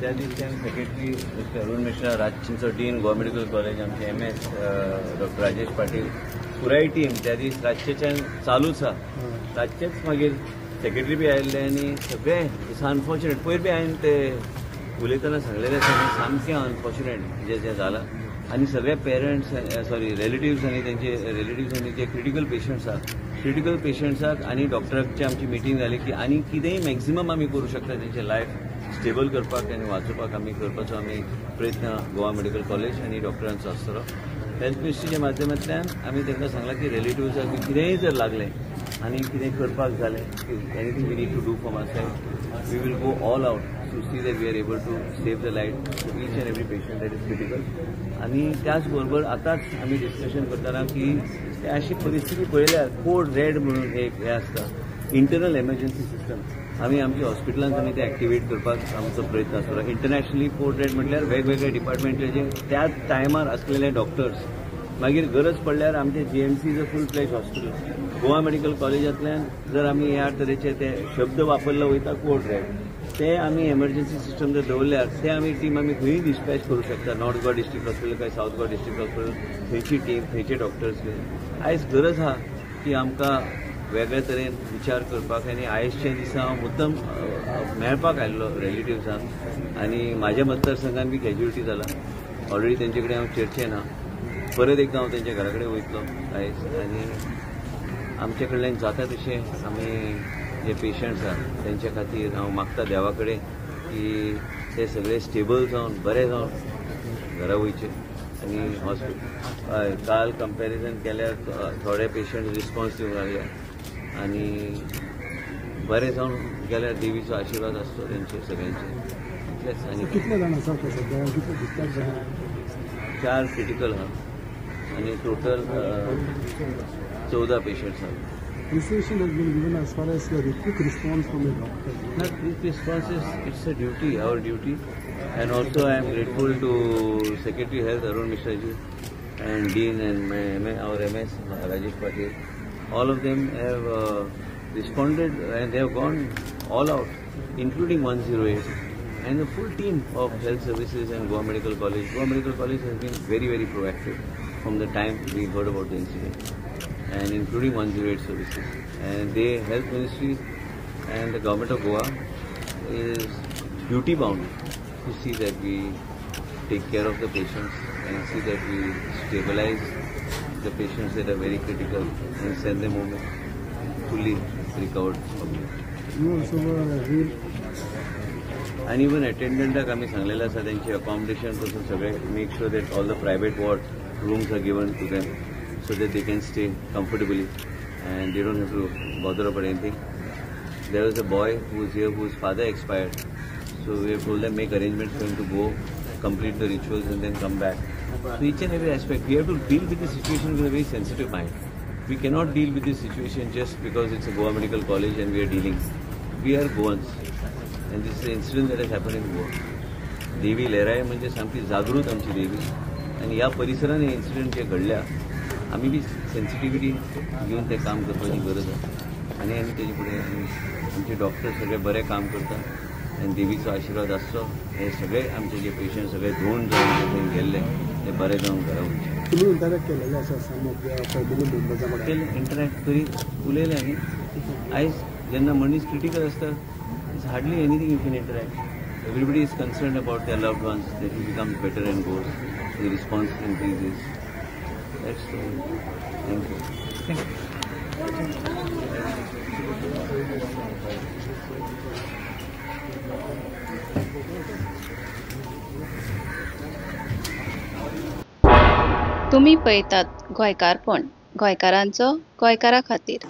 त्या दीस secretary mister Arun Mishra, रातचो डीन गोवा मेडिकल कॉलेज, आमचे MS doctor Rajesh Patil, पुराय टीम त्या दीस रातचेच्यान चालूच आसा. रातचेच मागीर सेक्रेटरी बी आयिल्ले आनी सगळे it's unfortunate. पयर बी हांवें ते उलयतना सांगलेलें आसा, सामकें अनफॉर्च्युनेट जें जें जालां. आनी सगळे पेरंट्स सॉरी रिलेटिव्स आनी तेंचे रिलेटिव्स आनी जे क्रिटिकल पेशंट्स आसा, क्रिटिकल पेशंट्साक आनी डॉक्टराची आमची मिटींग जाली की आनी कितेंय मॅक्झिमम आमी करूं शकता तेंचे लायफ स्टेबल करपाक आनी वाचोवपाक आमी करपाचो आमी प्रयत्न गोवा मेडिकल कॉलेज आनी डॉक्टरांचो आसतलो. हेल्थ मिनिस्ट्रीच्या माध्यमांतल्यान आमी तांकां सांगलां की रिलेटिव्साक बी कितेंय जर लागलें आनी कितें करपाक जालें, anything we need to do from our side, we will go all out to see that we are able to save the life to each and every patient that is critical. आनी त्याच बरोबर आतांच आमी discussion करतना की ते अशी परिस्थिती पळयल्यार कोड रेड म्हणून एक हें आसता, इंटरनल एमर्जन्सी सिस्टम, आमी आमच्या हॉस्पिटलांत आमी ते एक्टिवेट करपाक आमचो प्रयत्न आसतलो. इंटरनॅशनली कोड रेड म्हटल्यार वेगवेगळे डिपार्टमेंटचे जे त्याच टायमार आसलेले डॉक्टर्स, मागीर गरज पडल्यार आमचे GMC is a full fledge hospital, Goa medical कॉलेजांतल्यान जर आमी ह्या तरेचे ते शब्द वापरले वयता कोड रेड, ते आमी एमर्जन्सी सिस्टम जर दवरल्यार ते आमी टीम आमी खंयूय डिस्पॅच करूं शकता. नॉर्थ गोवा डिस्ट्रिक्ट हॉस्पिटल काय सावथ गोवा डिस्ट्रिक्ट हॉस्पिटल, थंयची टीम, थंयचे डॉक्टर्स. आयज गरज आहा की आमकां वेगळे तरेन विचार करपाक. आनी आयजच्या दिसा हांव मुद्दम मेळपाक आयिल्लो रिलेटिव्सांक आनी म्हाज्या मतदारसंघान बी कॅज्युलिटी जाला ऑलरेडी, तेंचे कडेन हांव चर्चेन आहा. परत एकदां हांव तेंच्या घरा कडेन वयतलो आयज आनी आमचे कडल्यान जाता तशें आमी जे पेशंट्स आहा तेंच्या खातीर हांव मागता देवा कडेन की ते सगळे स्टेबल जावन बरे जावन घरा वयचे. आनी हॉस्पिटल काल कंपॅरिजन केल्यार थोडे पेशंट रिस्पॉन्स दिवंक लागले आनी बरे जावन गेल्यार देवीचो आशिर्वाद आसतो तेंचेर सगळ्यांचेर. इतलेंच. आनी कितले जाण आसा सद्या? कितले डिस्चार्ज जाले? 4 क्रिटिकल आहा आनी टोटल 14 पेशंट्स आहा. Appreciation has been given as far as the quick response from the doctors. Not quick response is, it's a duty, our duty, and also I am grateful to Secretary Health Arun Mishra ji and Dean and my, our MS Rajesh Patil. All of them have responded and they have gone all out, including 108 and the full team of health services and Goa Medical College. Goa Medical College has been very, very proactive from the time we heard about the incident, and including 108 services. And the health ministry and the government of Goa is duty bound to see that we take care of the patients and see that we stabilize the patients that are very critical and send them home fully recovered from it. You also were real. And even attendant आमी सांगलेले आसा तेंचे accommodation पासून सगळे make sure that all the private ward rooms are given to them so that they can stay comfortably and they don't have to bother about anything. There was a boy who was here whose father expired, so we have told them make arrangements for him to go complete the rituals and then come back. So each and every aspect, we have to deal with the situation with a very sensitive mind. We cannot deal with this situation just because it's a Goa Medical College and we are dealing. We are Goans and this is an incident that has happened in Goa. Devi Lerai म्हणजे सामकी जागृत आमची देवी आनी ह्या परिसरान हे incident जे घडल्या आमी बी sensitivity घेवन तें काम करपाची गरज आसा. आनी आमी तेजे फुडें आमचे डॉक्टर सगळे बरें काम करता आनी देवीचो आशिर्वाद आसचो हे सगळे आमचे जे पेशंट सगळे धुवन जावन थंय गेल्ले ते बरे जावन घरा वयचे. तुमी इंटरॅक्ट केलेले आसा सम ऑफ the family मेंबर्सा कडेन? इंटरॅक्ट करीत उलयले आमी. आयज जेन्ना मनीस क्रिटिकल आसता it's hardly anything you can interact. Everybody is concerned about their loved ones, that he becomes better and goes, the response increases. That's all. Thank you. Thank you. तुम्ही पळयतात गोंयकारपण, गोंयकारांचो गोंयकारा खातीर.